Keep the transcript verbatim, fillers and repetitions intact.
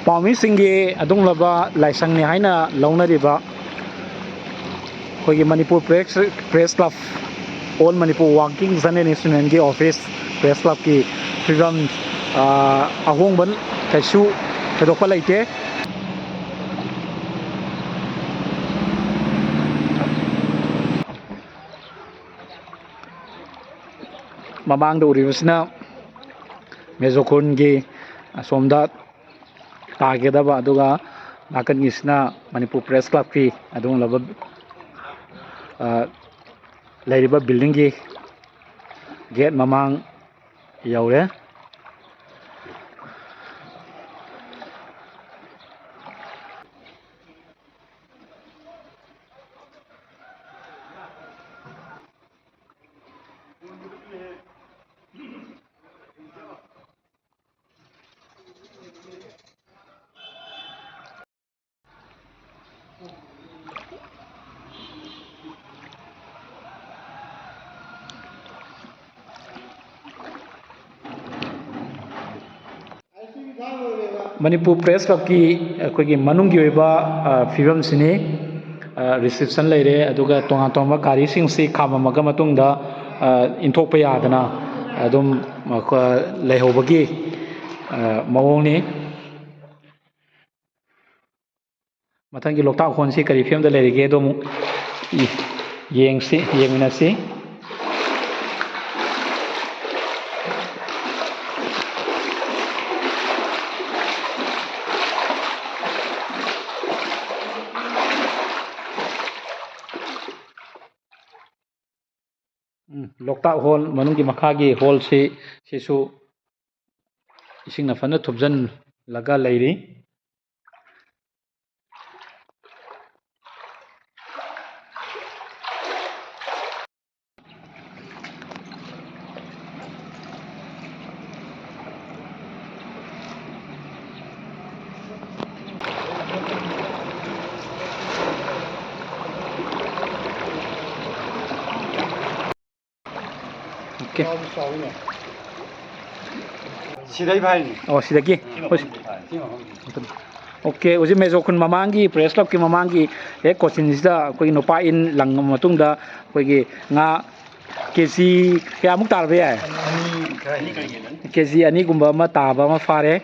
ꯄꯥꯎꯃꯤꯁꯤꯡꯒꯤ ꯑꯗꯨꯒꯨꯝꯂꯕ ꯂꯥꯏꯁꯪꯅꯤ ꯍꯥꯏꯅ ꯂꯧꯅꯔꯤꯕ ꯑꯩꯈꯣꯏꯒꯤ Manipur press, press club, all Manipur working journalists ꯌꯨꯅꯤꯌꯟꯒꯤ ꯑꯣꯐꯤꯁ, ꯄ꯭ꯔꯦꯁ ꯀ꯭ꯂꯕꯀꯤ ꯐꯤꯕꯝ, ꯑ, ꯑꯍꯣꯡꯕ ꯀꯩꯁꯨ ꯊꯣꯏꯗꯣꯛꯄ ꯂꯩꯇꯦ꯫ ꯃꯃꯥꯡꯗ ꯎꯔꯤꯕꯁꯤꯅ ꯃꯦꯖꯣ ꯈꯨꯟꯒꯤ ꯑꯁꯣꯝꯗ ꯇꯥꯒꯗꯕ, ꯑꯗꯨꯒ ꯅꯥꯀꯟꯒꯤꯁꯤꯅ ꯃꯅꯤꯄꯨꯔ ꯄ꯭ꯔꯦꯁ ꯀ꯭ꯂꯕꯀꯤ ꯑꯗꯨꯒꯨꯝꯂꯕ, ꯑ, ꯂꯩꯔꯤꯕ ꯕꯤꯜꯗꯤꯡꯒꯤ ꯒꯦꯠ ꯃꯃꯥꯡ ꯌꯧꯔꯦ꯫ ꯃꯅꯤꯄꯨꯔ ꯄ꯭ꯔꯦꯁ ꯀ꯭ꯂꯕꯀꯤ ꯑꯩꯈꯣꯏꯒꯤ ꯃꯅꯨꯡꯒꯤ ꯑꯣꯏꯕ, ꯑ, ꯐꯤꯕꯝꯁꯤꯅꯤ꯫ ꯑ, ꯔꯤꯁꯤꯞꯁꯟ ꯂꯩꯔꯦ, ꯑꯗꯨꯒ ꯇꯣꯉꯥꯟ ꯇꯣꯉꯥꯟꯕ ꯒꯥꯔꯤꯁꯤꯡꯁꯤ ꯈꯥꯝꯃꯝꯃꯒ ꯃꯇꯨꯡꯗ, ꯑ, ꯏꯟꯊꯣꯛꯄ ꯌꯥꯗꯅ ꯑꯗꯨꯝ ꯃꯈꯣ-, ꯂꯩꯍꯧꯕꯒꯤ, ꯑ, ꯃꯑꯣꯡꯅꯤ꯫ ꯃꯊꯪꯒꯤ ꯂꯣꯛꯇꯥꯛ ꯍꯣꯜꯁꯤ ꯀꯔꯤ ꯐꯤꯕꯝꯗ ꯂꯩꯔꯤꯒꯦꯗꯣ ꯑꯃꯨꯛ ꯌꯦꯡꯁꯤ, ꯌꯦꯡꯃꯤꯟꯅꯁꯤ꯫ ꯎꯝ, ꯂꯣꯛꯇꯥꯛ ꯍꯣꯜ ꯃꯅꯨꯡꯒꯤ ꯃꯈꯥꯒꯤ ꯍꯣꯜꯁꯤ, ꯁꯤꯁꯨ ꯏꯁꯤꯡꯅ ꯐꯖꯅ ꯊꯨꯞꯆꯜꯂꯒ ꯂꯩꯔꯤ꯫ ꯑꯣꯀꯦ꯫ ꯁꯤꯗꯩ ꯐꯥꯏꯅꯤ꯫ ꯑꯣ, ꯁꯤꯗꯒꯤ? ꯁꯤ ꯃꯐꯝꯗꯩ ꯐꯥꯏꯅꯤ꯫ ꯑꯣꯀꯦ, ꯍꯧꯖꯤꯛ ꯃꯦꯖꯣ ꯈꯨꯟ ꯃꯃꯥꯡꯒꯤ, ꯄ꯭ꯔꯦꯁ ꯀ꯭ꯂꯕꯀꯤ ꯃꯃꯥꯡꯒꯤ ꯍꯦꯛ ꯀꯣꯆꯤꯟꯁꯤꯗ ꯑꯩꯈꯣꯏꯒꯤ ꯅꯨꯄꯥ ꯏꯟ ꯂꯪꯉꯕ ꯃꯇꯨꯡꯗ ꯑꯩꯈꯣꯏꯒꯤ ꯉꯥ ꯀꯦ ꯖꯤ ꯀꯌꯥꯃꯨꯛ ꯇꯥꯔꯕ ꯌꯥꯏ? ꯀꯦ ꯖꯤ ꯑꯅꯤꯒꯨꯝꯕ ꯑꯃ ꯇꯥꯕ ꯑꯃ ꯐꯥꯔꯦ꯫